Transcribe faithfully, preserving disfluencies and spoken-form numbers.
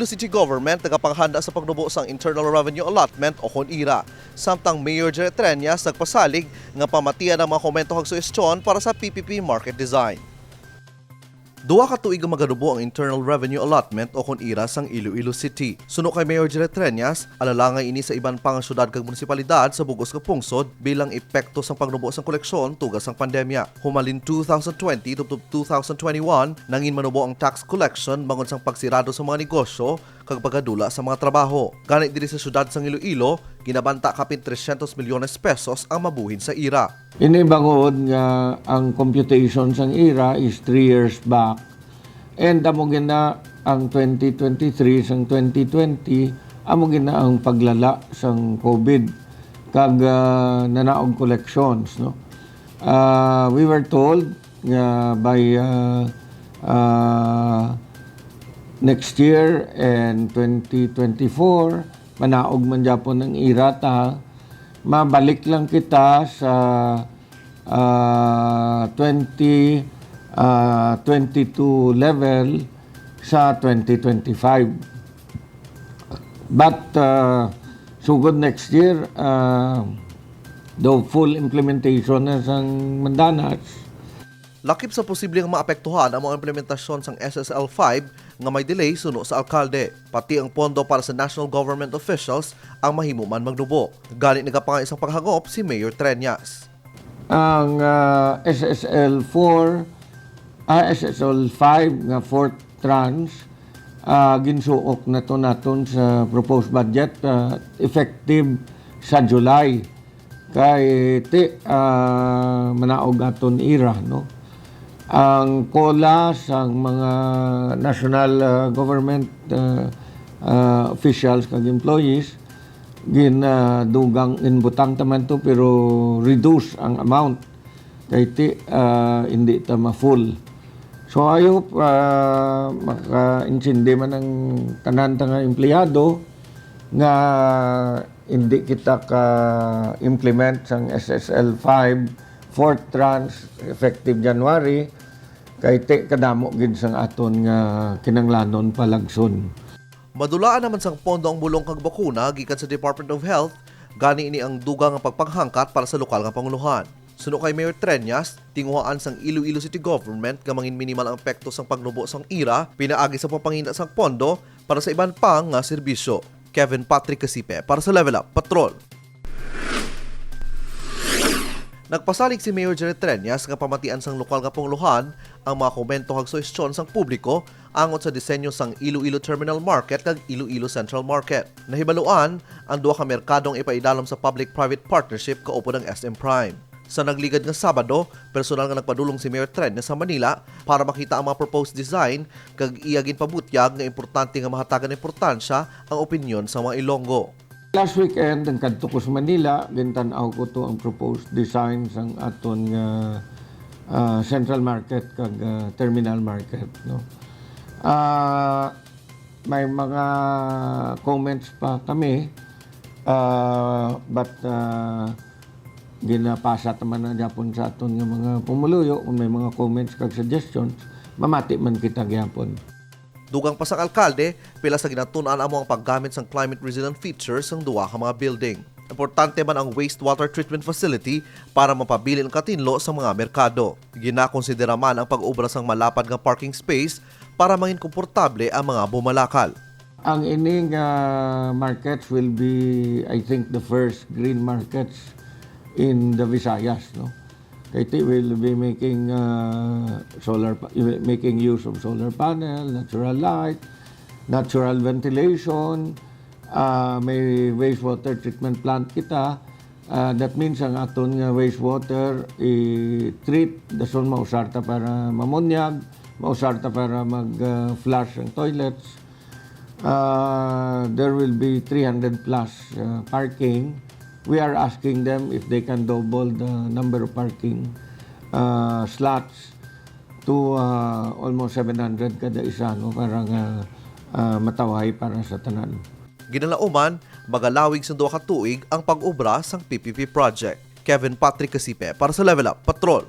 City Government nagapanghanda sa pagnubo sang Internal Revenue Allotment o kon IRA, samtang Mayor Jerry Treñas nagpasalig nga pamatian ang mga komento kag suhestyon para sa P P P market design. Duha ka tuig ang maganubo ang Internal Revenue Allotment o kon IRA sang Iloilo City. Suno kay Mayor Jerry Treñas, alalangay ini sa iban pa nga syudad kag munisipalidad sa bug-os nga pungsod bilang epekto sang pagnubo sang koleksyon tungod sang pandemya. Humalin two thousand twenty tubtob two thousand twenty-one, nangin manubo ang tax collection bangod sang pagsirado sa mga negosyo kag pagkadula sa mga trabaho. Gani diri sa syudad sang Iloilo, ginabanta kapin trescientos milyones pesos ang mabuhin sa IRA. Ini bangod nga ang computation sang IRA is three years back, and amo gina ang twenty twenty-three sang twenty twenty, amo gina ang paglala sang COVID kag, ah, nanaog collections, no? Ah, we were told nga by, ah, ah, next year and twenty twenty-four, manaog man gyapon ang IRA ta, mabalik lang kita sa, ah, twenty, ah, twenty-two level sa twenty twenty-five. But, ah, sugod next year, ah, the full implementation na sang Mandanas. Lakip sa posible nga maapektuhan ang mga implementasyon sang S S L five nga may delay suno sa alkalde. Pati ang pondo para sa national government officials ang mahimo man magnubo. Gani nagapangay sang paghangop si Mayor Treñas. Ang, ah, S S L four, ah, S S L five nga fourth tranche, ah, ginsuok na to naton sa proposed budget, ah, effective sa July. Kay ti, ah, manaog aton IRA, no? Ang COLA sang mga national, ah, government, ah, ah, officials kag employees, gin, ah, dugang, inbutang ta man to, pero reduce ang amount. Kay ti, ah, hindi ta ma-full. So, I hope, ah, makaintindi man ang tanan ta nga empleyado nga hindi kita ka-implement sang S S L five fourth tranche effective January, kay ti kadamo gid sang aton nga kinanglanon palagson. Madulaan naman sang pondo ang bulong kag bakuna gikan sa Department of Health, gani ini ang dugang nga pagpanghangkat para sa lokal nga pangulohan. Suno kay Mayor Treñas, tinguhaan sang Iloilo City Government nga mangin minimal ang epekto sang pagnubo sang IRA pinaagi sa pagpangina sang pondo para sa iban pa nga serbisyo. Kevin Patrick Casipe para sa Level Up Patrol. Nagpasalig si Mayor Jerry Treñas nga pamatian sang lokal nga pangulohan ang mga komento kag suhestyon sang publiko angot sa disenyo sang Iloilo Terminal Market kag Iloilo Central Market. Nahibaluan ang duha ka merkado nga ipaidalom sa public-private partnership kaupod ang S M Prime. Sa nagligad nga Sabado, personal nga nagpadulong si Mayor Treñas sa Manila para makita ang mga proposed design kag iya ginpabutyag nga importante nga mahatagan importansya ang opinyon sa mga Ilonggo. Last weekend, nagkadto ko sa Manila, gintan-aw ko to ang proposed design sang aton nga, ah, Central Market kag, ah, Terminal Market, no? Ah, may mga comments pa kami, ah, but, ah, ginapasa ta man na gyapon sa aton nga mga pumuluyo. Kung may mga comments kag suggestions, mamati man kita gyapon. Dugang pa sang alkalde, pila sa ginatun-an amo ang paggamit sang climate resilient features sang duha ka mga building. Importante man ang wastewater treatment facility para mapabilin ang katinlo sa mga merkado. Ginakonsidera man ang pag-obra sang malapad nga parking space para mangin komportable ang mga bumalakal. Ang ining, ah, markets will be, I think, the first green markets in the Visayas, no? Kay ti will be making, ah, solar pa-, making use of solar panel, natural light, natural ventilation, ah, may wastewater treatment plant kita. Ah, that means ang aton nga wastewater i-treat, dason mausar ta para mamunyag, mausar ta para mag, ah, flush ang toilets. Ah, there will be three hundred plus, ah, parking. We are asking them if they can double the number of parking, ah, slots to, ah, almost seven hundred kada isa, no, para nga, ah, matawhay para sa tanan. Ginalauman, magalawig sa duha ka tuig ang pag-obra sang P P P project. Kevin Patrick Casipe para sa Level Up Patrol.